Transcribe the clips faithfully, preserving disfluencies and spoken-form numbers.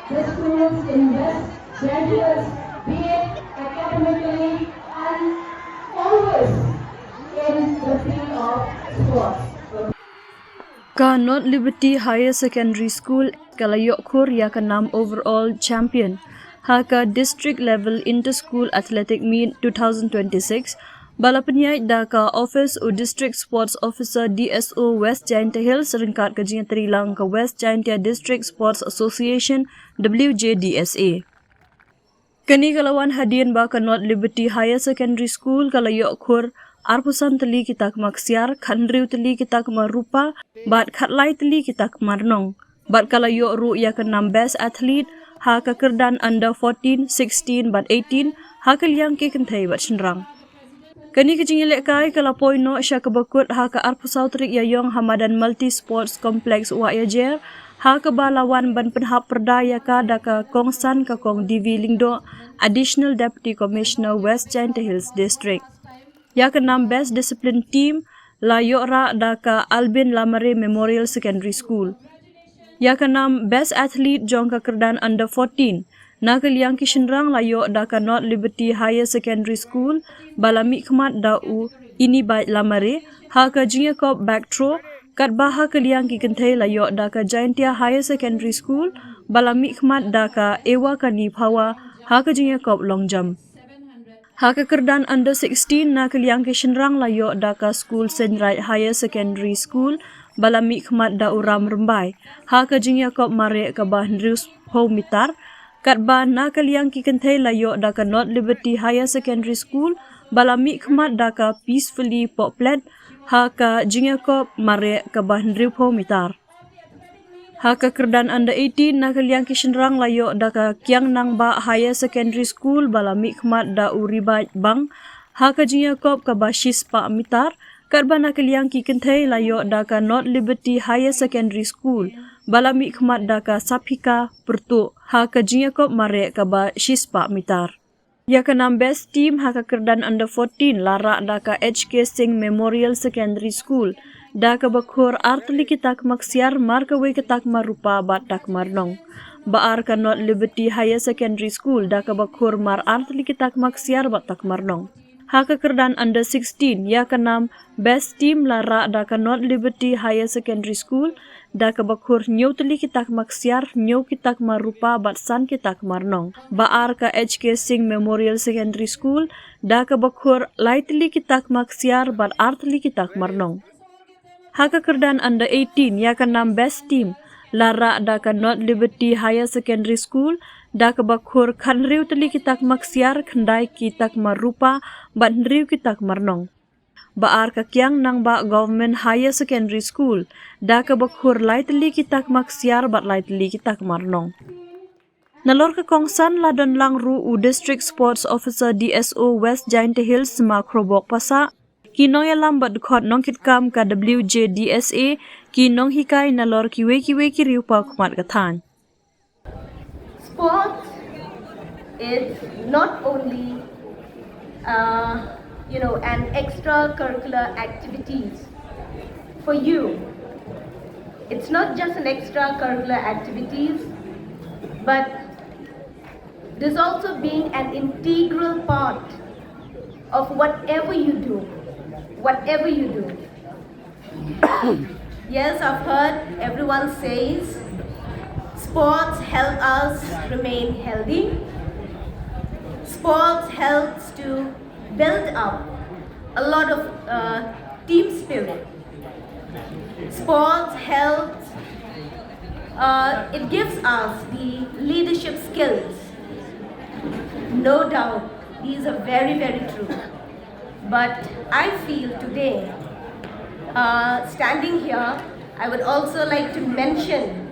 His students invest their years, be it academically and always in the field of sports. Ka North Liberty Higher Secondary School ka la ïoh khur ïa ka nam overall champion ha ka District Level Inter-School Athletic Meet two thousand twenty-six, ba la pynïaid da ka office u District Sports Officer, D S O, West Jaintia Hills, ryngkat ka jingïatreilang ka West Jaintia District Sports Association, W J D S A. Kane ka la wan hadien ba ka North Liberty Higher Secondary School ka la ïoh khur arphew san tylli ki takma ksiar, khathynriew tylli ki takma rupa, bad khatlai tylli ki takma rnong. Bad ka la ïoh ruh ïa ka nam Best Athlete ha ka kyrdan under fourteen, sixteen bad eighteen ha ka liang ki kynthei bad shynrang. Kane ka jingïalehkai ka la poi noh sha kaba kut ha ka arphew saw tarik Ïaïong ha madan Multi Sports Complex Wahiajer, ha kaba la wan ban pynhap pyrda ïa ka da ka kongsan ka Kong D V Lyngdoh, Additional Deputy Commissioner, West Jaintia Hills District. Ïa ka nam Best Discipline Team la ïoh rah da ka Albin Lamare Memorial Secondary School. Ïa ka nam Best Athlete jong ka kyrdan under fourteen na ka liang ki shynrang la ïoh da ka North Liberty Higher Secondary School, ba la mihkhmat da u Inibait Lamare ha ka jingïakop bag throw, katba ha ka liang ki kynthei la ïoh da ka Jaintia Higher Secondary School, ba la mihkhmat da ka Ewa Kani Phawa ha ka jingïakop long jump. Ha ka kyrdan under sixteen na ka liang ki shynrang la ïoh da ka skul Seiñraij Higher Secondary School, ba la mihkhmat da u Ram Rymbai ha ka jingïakop mareh kaba hynriewphew mitar, katba na ka liang ki kynthei la ïoh da ka North Liberty Higher Secondary School, ba la mihkhmat da ka Peacefully Pohplet ha ka jingïakop mareh kaba hynriewphew mitar. Ha ka kyrdan under eighteen na ka liang ki shynrang la ïoh da ka Kiang Nangbah Higher Secondary School, ba la mihkhmat da u Ribait Bang ha ka jingïakop kaba shispah mitar, katba na ka liang ki kynthei la ïoh da ka North Liberty Higher Secondary School, ba la mihkhmat da ka Saphika Pyrtuh ha ka jingïakop mareh kaba shispah mitar. Ïa ka nam Best Team ha ka kyrdan under fourteen la rah da ka H K Singh Memorial Secondary School da kaba khur ar tylli ki takma ksiar, mar kawei ka takma rupa bad takma rnong. Ba ar ka North Liberty Higher Secondary School da kaba khur mar ar tylli ki takma ksiar bad takma rnong. Ha ka kyrdan under sixteen, ïa ka nam Best Team la rah da ka North Liberty Higher Secondary School da kaba khur hynñiew tylli ki takma ksiar, hynñiew ki takma rupa bad san ki takma rnong. Ba ar ka H K Singh Memorial Secondary School da kaba khur lai tylli ki takma ksiar bad ar tylli ki takma rnong. Ha ka kyrdan under eighteen, ïa ka nam Best Team la rah da ka North Liberty Higher Secondary School da kaba khur khathynriew tylli ki takma ksiar, khyndai ki takma rupa bad hynriew ki takma rnong. Ba ar ka Kiang Nangbah Government Higher Secondary School da kaba khur lai tylli ki takma ksiar bad lai tylli ki takma rnong. Nalor ka kongsan la don lang ruh u District Sports Officer, D S O, West Jaintia Hills, Ma Khrobok Passah, ki nongïalam bad dkhot nongkitkam ka W J D S A, ki nonghikai nalor kiwei kiwei ki riewpawkhmat ka thaiñ. Sports is not only, uh, you know, an extracurricular activities for you. It's not just an extracurricular activities, but there's also being an integral part of whatever you do, whatever you do. Yes, I've heard everyone says sports help us remain healthy. Sports helps to build up a lot of uh, team spirit. Sports helps, uh, it gives us the leadership skills. No doubt, these are very, very true. But I feel today, uh, standing here, I would also like to mention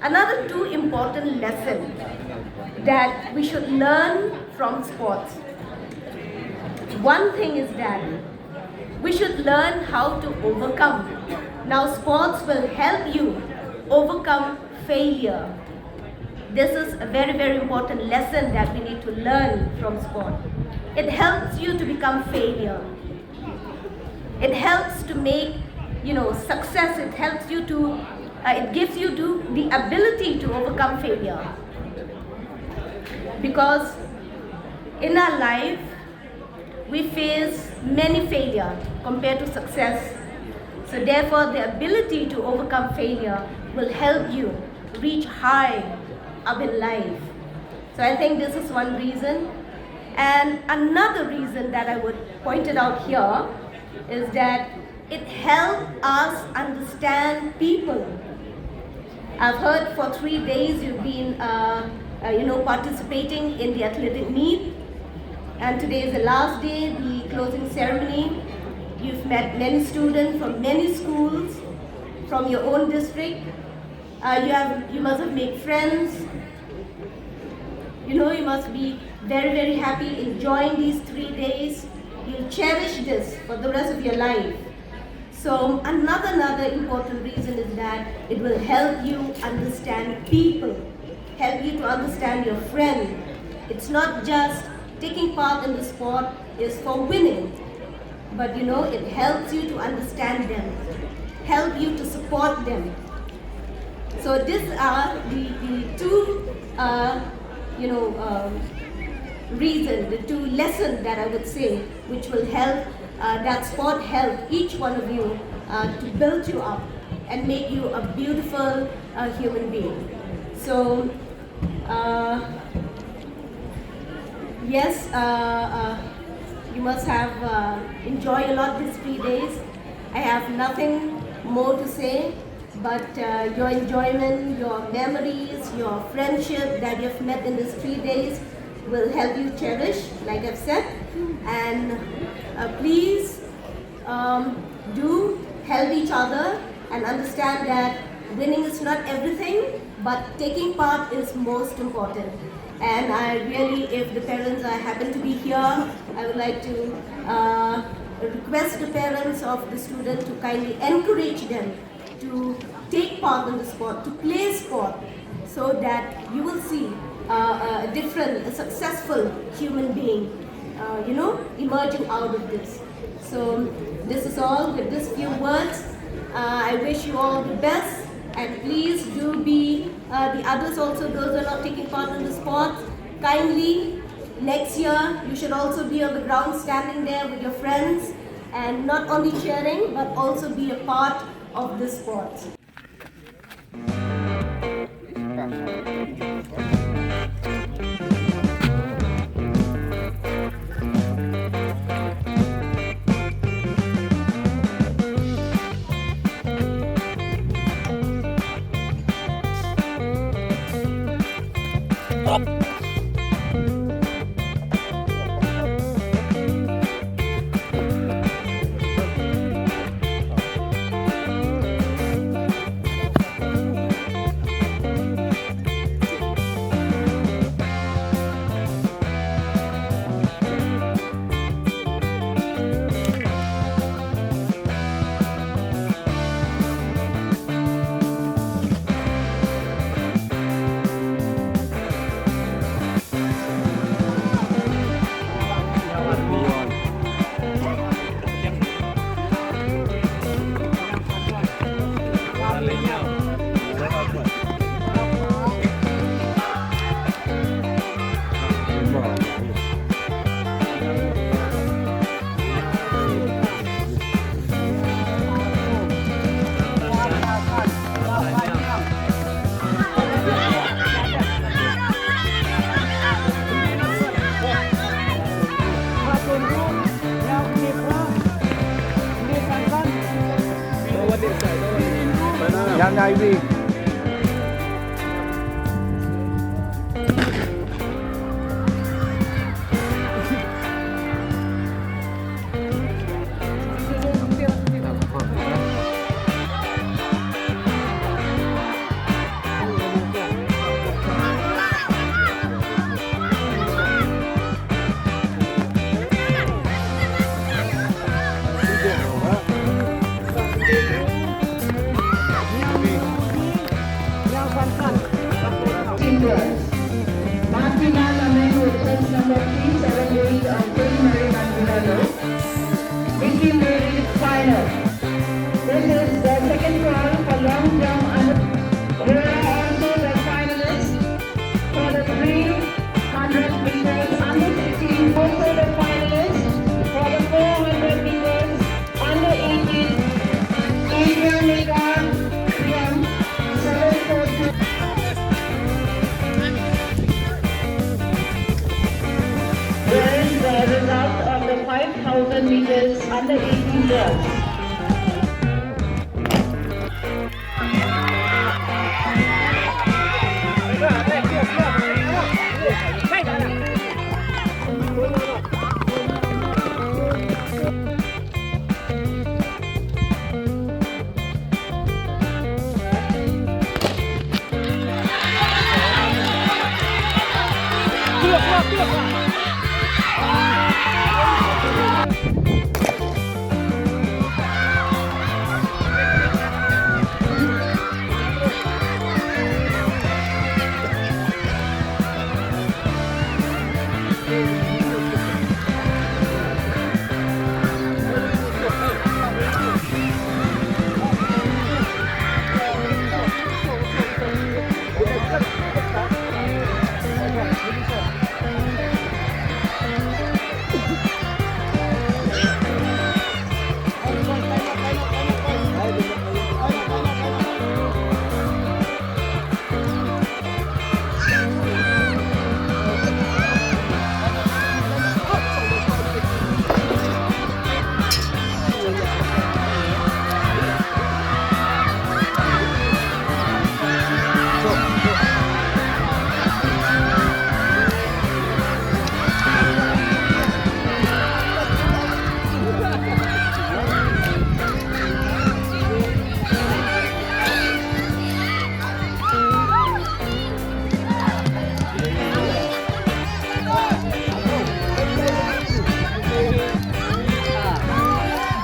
another two important lessons that we should learn from sports. One thing is that we should learn how to overcome. Now, sports will help you overcome failure. This is a very, very important lesson that we need to learn from sport. It helps you to become failure. It helps to make, you know, success. It helps you to, uh, it gives you to the ability to overcome failure. Because in our life, we face many failure compared to success. So therefore, the ability to overcome failure will help you reach high up in life. So I think this is one reason. And another reason that I would point it out here is that it helps us understand people. I've heard for three days you've been, uh, uh, you know, participating in the athletic meet, and today is the last day, the closing ceremony. You've met many students from many schools, from your own district. Uh, you have, you must have made friends. You know, you must be very, very happy enjoying these three days. You'll cherish this for the rest of your life. So another, another important reason is that it will help you understand people, help you to understand your friend. It's not just taking part in the sport is for winning, but, you know, it helps you to understand them, help you to support them. So these are the, the two, uh, you know, um, reason, the two lessons that I would say, which will help, uh, that sport help each one of you, uh, to build you up and make you a beautiful, uh, human being. So, uh, yes, uh, uh, you must have, uh, enjoyed a lot these three days. I have nothing more to say, but, uh, your enjoyment, your memories, your friendship that you've met in these three days will help you cherish, like I've said. And, uh, please, um, do help each other and understand that winning is not everything, but taking part is most important. And I really, if the parents are, happen to be here, I would like to, uh, request the parents of the student to kindly encourage them to take part in the sport, to play sport, so that you will see, uh, a different, a successful human being, uh, you know, emerging out of this. So this is all with this few words. Uh, I wish you all the best, and please do be, uh, the others also, those who are not taking part in the sports, kindly next year you should also be on the ground standing there with your friends, and not only cheering but also be a part of the sports. Team girls. Martina Lameng with chest number three seven eight of Queen Mary Magdalene. Vicky Mary final. This is the second call for long jump under. Here are also the finalists for the three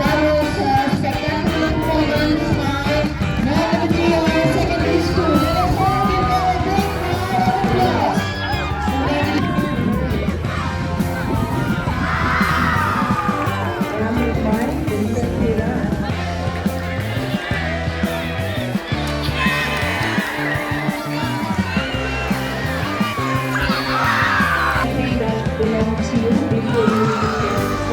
That was a spectacular performance by North Liberty Higher Secondary School. Let us all give them a big round of applause.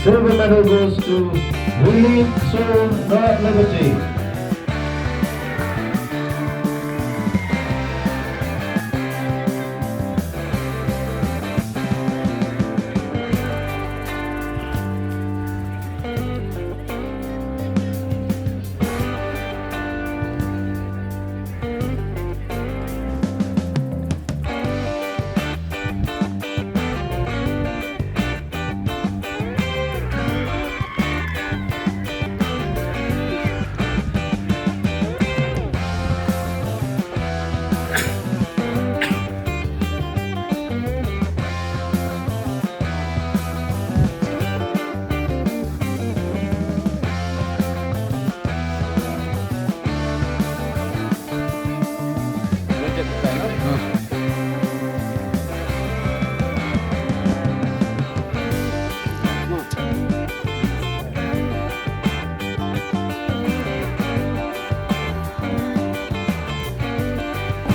Silver medal goes to Willie Seoul, North Liberty.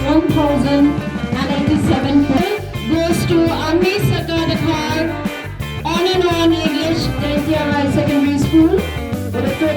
One thousand and eighty-seven point goes to Ami Saka Dkhar, on and on English, Daikia High Secondary School, with a total